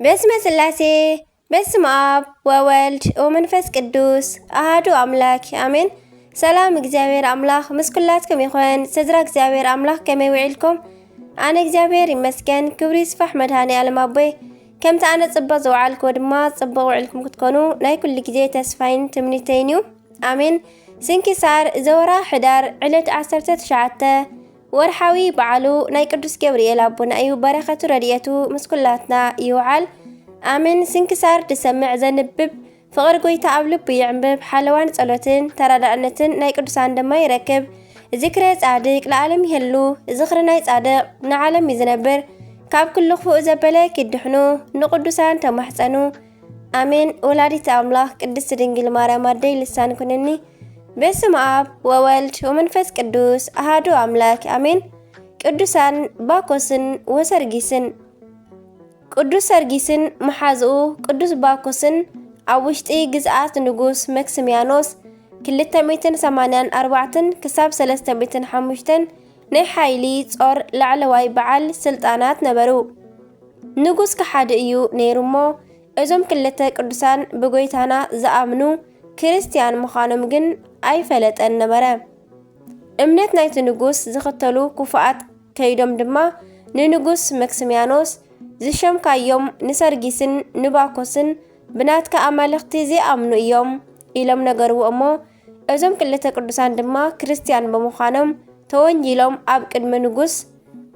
በስመ ስላሴ፣ በስመ ኣብ ወወልድ ወመንፈስ ቅዱስ ኣሃዱ ኣምላክ ኣሜን። ሰላም እግዚኣብሔር ኣምላኽ ምስ ኩላትኩም ይኹን። ስድራ እግዚኣብሔር ኣምላኽ ከመይ ውዒልኩም? ኣነ እግዚኣብሔር ይመስገን፣ ክብሪ ይስፋሕ መድኃኔ ዓለም ኣቦይ። ከምቲ ኣነ ጽቡቕ ዝወዓልክዎ ድማ ጽቡቕ ውዒልኩም ክትኮኑ ናይ ኩሉ ግዜ ተስፋይን ትምኒተይን እዩ። ኣሜን። ስንክሳር ዘወራ ሕዳር ዕለት ዓሰርተ ትሽዓተ ወርሓዊ በዓሉ ናይ ቅዱስ ገብርኤል ኣቦና እዩ። በረኸቱ ረድኤቱ ምስ ኩላትና ይውዓል። ኣሜን። ስንክሳር ድሰምዕ ዘንብብ ፍቕሪ ጎይታ ኣብ ልቡ ይዕንብብ። ሓለዋን ጸሎትን ተራዳእነትን ናይ ቅዱሳን ድማ ይረክብ። ዝክረ ጻድቅ ለዓለም ይህሉ። ዝኽሪ ናይ ጻድቅ ንዓለም እዩ ዝነብር። ካብ ኩሉ ክፉእ ዘበለ ኪድሕኑ ንቅዱሳን ተማሕጸኑ። ኣሜን። ወላዲተ ኣምላኽ ቅድስት ድንግል ማርያም ኣደይ ልሳን ኩንኒ። በስመ ኣብ ወወልድ ወመንፈስ ቅዱስ ኣሃዱ ኣምላክ ኣሜን። ቅዱሳን ባኮስን ወሰርጊስን። ቅዱስ ሰርጊስን መሓዝኡ ቅዱስ ባኮስን ኣብ ውሽጢ ግዝኣት ንጉስ መክስሚያኖስ ክልተ ሚእትን ሰማንያን ኣርባዕተን ክሳብ ሰለስተ ሚእትን ሓሙሽተን ናይ ሓይሊ ጾር ላዕለዋይ በዓል ስልጣናት ነበሩ። ንጉስ ከሓዲ እዩ ነይሩ እሞ፣ እዞም ክልተ ቅዱሳን ብጎይታና ዝኣምኑ ክርስትያን ምዃኖም ግን ኣይፈለጠን ነበረ። እምነት ናይቲ ንጉስ ዝኽተሉ ክፉኣት ከይዶም ድማ ንንጉስ መክስሚያኖስ ዝሸምካዮም ንሰርጊስን ንባኮስን ብናትካ ኣማልኽቲ ዘይኣምኑ እዮም ኢሎም ነገርዎ እሞ፣ እዞም ክልተ ቅዱሳን ድማ ክርስትያን ብምዃኖም ተወንጂሎም ኣብ ቅድሚ ንጉስ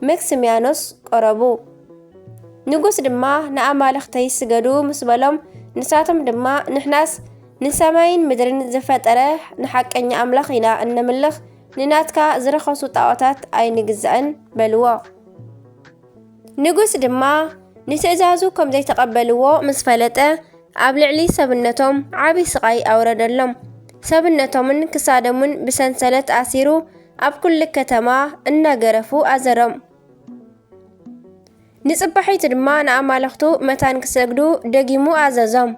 መክስሚያኖስ ቀረቡ። ንጉስ ድማ ንኣማልኽተይ ስገዱ ምስ በሎም፣ ንሳቶም ድማ ንሕናስ ንሰማይን ምድርን ዝፈጠረ ንሓቀኛ ኣምላኽ ኢና እነምልኽ፣ ንናትካ ዝረኸሱ ጣዖታት ኣይንግዛእን በልዎ። ንጉስ ድማ ንትእዛዙ ከም ዘይተቐበልዎ ምስ ፈለጠ፣ ኣብ ልዕሊ ሰብነቶም ዓቢ ስቓይ ኣውረደሎም። ሰብነቶምን ክሳዶምን ብሰንሰለት ኣሲሩ ኣብ ኩሉ ከተማ እናገረፉ ኣዘሮም። ንጽባሒቱ ድማ ንኣማልኽቱ መታን ክሰግዱ ደጊሙ ኣዘዞም።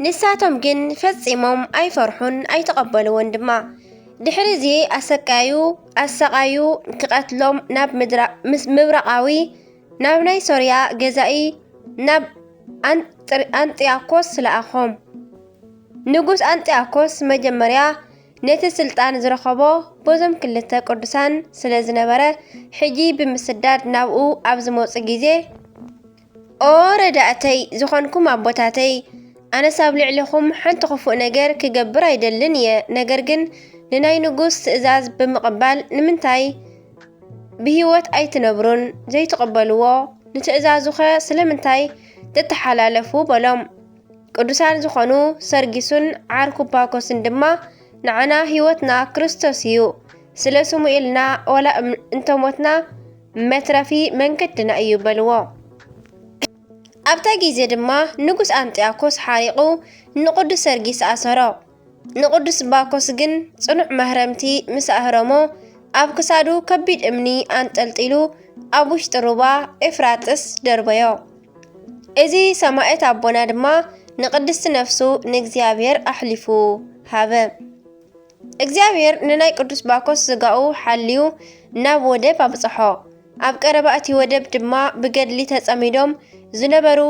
ንሳቶም ግን ፈጺሞም ኣይፈርሑን ኣይተቐበልዎን ድማ። ድሕሪ እዚ ኣሰቃዩ ኣሰቓዩ ክቐትሎም ናብ ምድራ-፣ ምስ-፣ ምብራቓዊ ናብ ናይ ሶርያ ገዛኢ ናብ ኣንጥሪ-፣ ኣንጥያኮስ ለኣኾም። ንጉስ ኣንጥያኮስ መጀመርያ ነቲ ስልጣን ዝረኸቦ በዞም ክልተ ቅዱሳን ስለ ዝነበረ፣ ሕጂ ብምስዳድ ናብኡ ኣብ ዝመጹ ግዜ፣ "ኦ ረዳእተይ ዝኾንኩም ኣቦታተይ፣ ኣነስ ኣብ ልዕሊኹም ሓንቲ ክፉእ ነገር ክገብር ኣይደልን እየ፣ ነገር ግን ንናይ ንጉስ ትእዛዝ ብምቕባል ንምንታይ ብህይወት ኣይትነብሩን? ዘይትቕበልዎ ንትእዛዙኸ ስለምንታይ ትተሓላለፉ?" በሎም። ቅዱሳን ዝኾኑ ሰርጊሱን ዓርኩ ባኮስን ድማ፣ "ንዓና ህይወትና ክርስቶስ እዩ፣ ስለ ስሙ ኢልና ዋላ እም-፣ እንተሞትና መትረፊ መንገድና እዩ" በልዎ። ኣብታ ግዜ ድማ ንጉስ ኣንጢያኮስ ሓሪቑ ንቅዱስ ሰርጊስ ኣሰሮ። ንቅዱስ ባኮስ ግን ጽኑዕ መህረምቲ ምስ ኣህረሞ፣ ኣብ ክሳዱ ከቢድ እምኒ ኣንጠልጢሉ ኣብ ውሽጢ ሩባ ኤፍራጥስ ደርበዮ። እዚ ሰማዕት ኣቦና ድማ ንቅድስቲ ነፍሱ ንእግዚኣብሔር ኣሕሊፉ ሃበ። እግዚኣብሔር ንናይ ቅዱስ ባኮስ ስጋኡ ሓልዩ ናብ ወደብ ኣብጽሖ። ኣብ ቀረባ እቲ ወደብ ድማ ብገድሊ ተጸሚዶም ዝነበሩ፣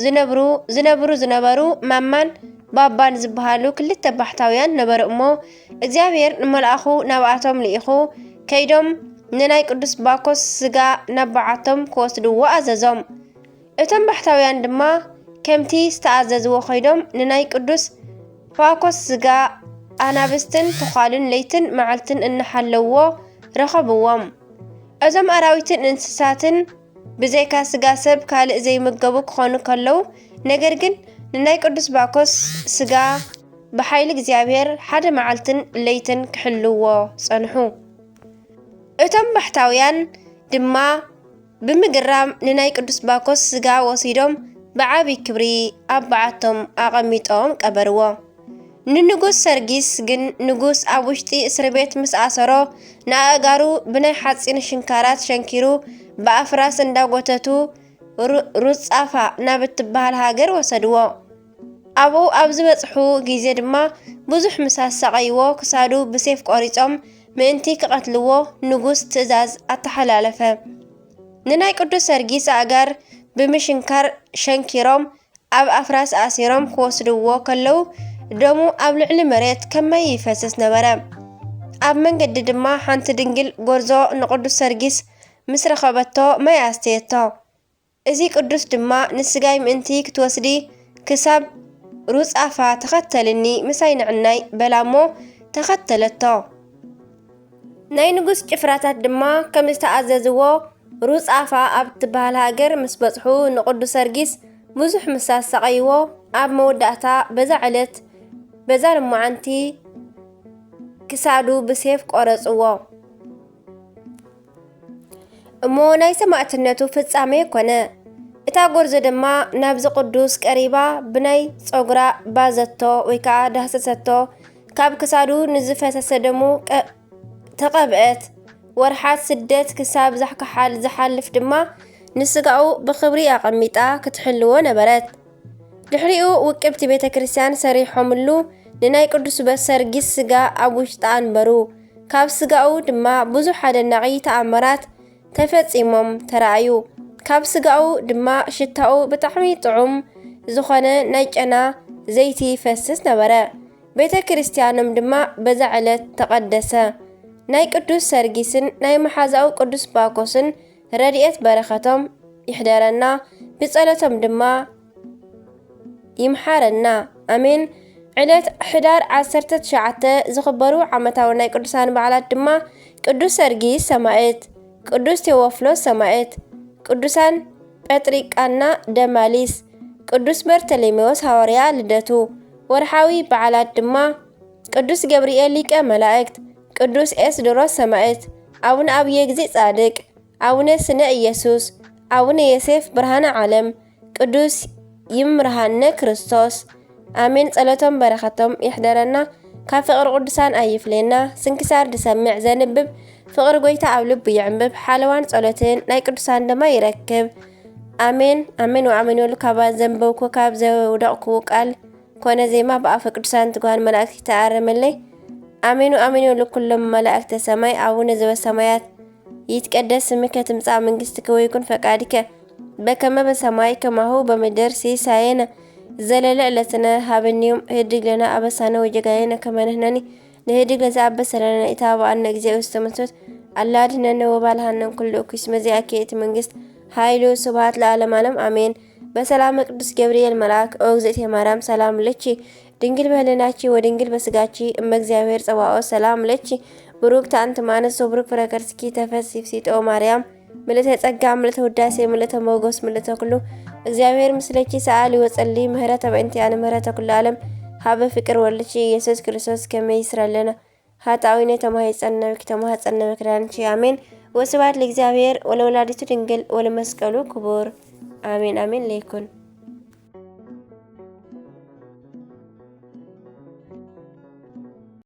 ዝነብሩ፣ ዝነብሩ፣ ዝነበሩ ማማን ባባን ዝበሃሉ ክልተ ባሕታውያን ነበሩ እሞ፣ እግዚኣብሔር ንመልኣኹ ናብኣቶም ልኢኹ፣ ከይዶም ንናይ ቅዱስ ባኮስ ስጋ ናብ በዓቶም ክወስድዎ ኣዘዞም። እቶም ባሕታውያን ድማ ከምቲ ዝተኣዘዝዎ ኸይዶም ንናይ ቅዱስ ባኮስ ስጋ ኣናብስትን ተዃሉን ለይትን መዓልትን እናሓለውዎ ረኸብዎም። እዞም ኣራዊትን እንስሳትን ብዘይካ ስጋ ሰብ ካልእ ዘይምገቡ ክኾኑ ከለዉ፣ ነገር ግን ንናይ ቅዱስ ባኮስ ስጋ ብሓይሊ እግዚኣብሔር ሓደ መዓልትን ለይትን ክሕልዎ ጸንሑ። እቶም ባሕታውያን ድማ ብምግራም ንናይ ቅዱስ ባኮስ ስጋ ወሲዶም ብዓቢ ክብሪ ኣብ በዓቶም ኣቐሚጦም ቀበርዎ። ንንጉስ ሰርጊስ ግን ንጉስ ኣብ ውሽጢ እስሪ ቤት ምስ ኣሰሮ፣ ንኣእጋሩ ብናይ ሓጺን ሽንካራት ሸንኪሩ ብኣፍራስ እንዳጎተቱ ሩ-፣ ሩጻፋ ናብ እትበሃል ሃገር ወሰድዎ። ኣብኡ ኣብ ዝበጽሑ ግዜ ድማ ብዙሕ ምስ ኣሳቐይዎ፣ ክሳዱ ብሴፍ ቆሪጾም ምእንቲ ክቐትልዎ ንጉስ ትእዛዝ ኣተሓላለፈ። ንናይ ቅዱስ ሰርጊስ ኣእጋር ብምሽንካር ሸንኪሮም ኣብ ኣፍራስ ኣሲሮም ክወስድዎ ከለዉ፣ ደሙ ኣብ ልዕሊ መሬት ከመይ ይፈስስ ነበረ። ኣብ መንገዲ ድማ ሓንቲ ድንግል ጎርዞ ንቅዱስ ሰርጊስ ምስ ረኸበቶ ማይ ኣስተየቶ። እዚ ቅዱስ ድማ ንስጋይ ምእንቲ ክትወስዲ ክሳብ ሩጻፋ ተኸተልኒ ምሳይ ንዕናይ በላ እሞ ተኸተለቶ። ናይ ንጉስ ጭፍራታት ድማ ከም ዝተኣዘዝዎ ሩጻፋ ኣብ ትበሃል ሃገር ምስ በጽሑ ንቅዱስ ሰርጊስ ብዙሕ ምስ ኣሳቐይዎ ኣብ መወዳእታ በዛ ዕለት በዛ ልሙዓንቲ ክሳዱ ብሴፍ ቆረጽዎ። እሞ ናይ ሰማዕትነቱ ፍጻሜ ኮነ። እታ ጎርዞ ድማ ናብዚ ቅዱስ ቀሪባ ብናይ ጸጉራ ባዘቶ ወይ ከዓ ዳህሰሰቶ፣ ካብ ክሳዱ ንዝፈሰሰ ደሙ ቀ-፣ ተቐብአት። ወርሓት ስደት ክሳብ ዛሕክሓል ዝሓልፍ ድማ ንስጋኡ ብኽብሪ ኣቐሚጣ ክትሕልዎ ነበረት። ድሕሪኡ ውቅብቲ ቤተ ክርስቲያን ሰሪሖምሉ ንናይ ቅዱስ በሰርጊስ ስጋ ኣብ ውሽጣ ኣንበሩ። ካብ ስጋኡ ድማ ብዙሕ ኣደናቒ ተኣምራት ተፈጺሞም ተራእዩ። ካብ ስጋኡ ድማ ሽታኡ ብጣዕሚ ጥዑም ዝኾነ ናይ ጨና ዘይቲ ይፈስስ ነበረ። ቤተ ክርስቲያኖም ድማ በዛ ዕለት ተቐደሰ። ናይ ቅዱስ ሰርጊስን ናይ መሓዛኡ ቅዱስ ባኮስን ረድኤት በረኸቶም ይሕደረና፣ ብጸሎቶም ድማ ይምሓረና። ኣሜን። ዕለት ሕዳር ዓሰርተ ትሽዓተ ዝኽበሩ ዓመታዊ ናይ ቅዱሳን በዓላት ድማ ቅዱስ ሰርጊስ ሰማዕት፣ ቅዱስ ቴዎፍሎስ ሰማዕት፣ ቅዱሳን ጴጥሪቃና ደማሊስ፣ ቅዱስ በርተሌሜዎስ ሃዋርያ ልደቱ። ወርሓዊ በዓላት ድማ ቅዱስ ገብርኤል ሊቀ መላእክት፣ ቅዱስ ኤስድሮስ ሰማዕት፣ ኣቡነ ኣብየ ግዜ ጻድቅ፣ ኣቡነ ስነ ኢየሱስ፣ ኣቡነ ዮሴፍ ብርሃነ ዓለም፣ ቅዱስ ይምርሃነ ክርስቶስ። ኣሜን። ጸሎቶም በረኸቶም ይሕደረና፣ ካብ ፍቕሪ ቅዱሳን ኣይፍለየና። ስንክሳር ዝሰምዕ ዘንብብ፣ ፍቕሪ ጎይታ ኣብ ልቡ ይዕንብብ፣ ሓለዋን ጸሎትን ናይ ቅዱሳን ድማ ይረክብ። ኣሜን፣ ኣሜን ወኣሜን ይበሉ። ካብ ዘንበብኩ፣ ካብ ዘውደቕኩ ቃል ኮነ ዜማ ብኣፈ ቅዱሳን ትጉሃን መላእክት ይተኣረመለይ። ኣሜን ወኣሜን ይበሉ ኩሎም መላእክተ ሰማይ። ኣቡነ ዘበሰማያት ይትቀደስ ስምከ ትምጻእ መንግስትከ ወይኩን ፈቃድከ በከመ በሰማይ ከማሁ በምድር። ሲሳየነ ዘለለ ዕለትነ ሀበኒ ዮም፣ ህድግ ለነ አበሳነ ወጌጋየነ ከመ ንሕነኒ ንህድግ ለዘአበሰ ለነ። ኢታብአነ እግዚኦ ውስተ መንሱት፣ አላ አድኅነነ ወባልሐነ እምኩሉ እኩይ። እስመ ዚአኪ ይእቲ መንግስት፣ ኃይል ወስብሐት ለዓለመ ዓለም፣ አሜን። በሰላመ ቅዱስ ገብርኤል መልአክ፣ ኦ እግዝእትየ ማርያም፣ ሰላም ለኪ፣ ድንግል በህሊናኪ ወድንግል በስጋኪ፣ እመ እግዚአብሔር ጸባኦት፣ ሰላም ለኪ፣ ብሩክት አንቲ እም አንስት ወብሩክ ፍሬ ከርስኪ፣ ተፈሲ ፍሲጦ ማርያም፣ ምልእተ ጸጋ፣ ምልእተ ውዳሴ፣ ምልእተ ሞገስ፣ ምልእተ ኩሉ፣ እግዚአብሔር ምስለኪ፣ ሰአሊ ወጸሊ፣ ምህረተ በእንቲአነ፣ ምህረተ ኩሉ ዓለም፣ ሀበ ፍቅር ወልድኪ ኢየሱስ ክርስቶስ ከመ ይስረለነ ኃጣውኢነ። ተማሂጸነ ብኪ፣ ተማህጸነ በክዳንኪ፣ አሜን። ወስብሐት ለእግዚአብሔር ወለወላዲቱ ድንግል ወለመስቀሉ ክቡር፣ አሜን፣ አሜን። ለይኩን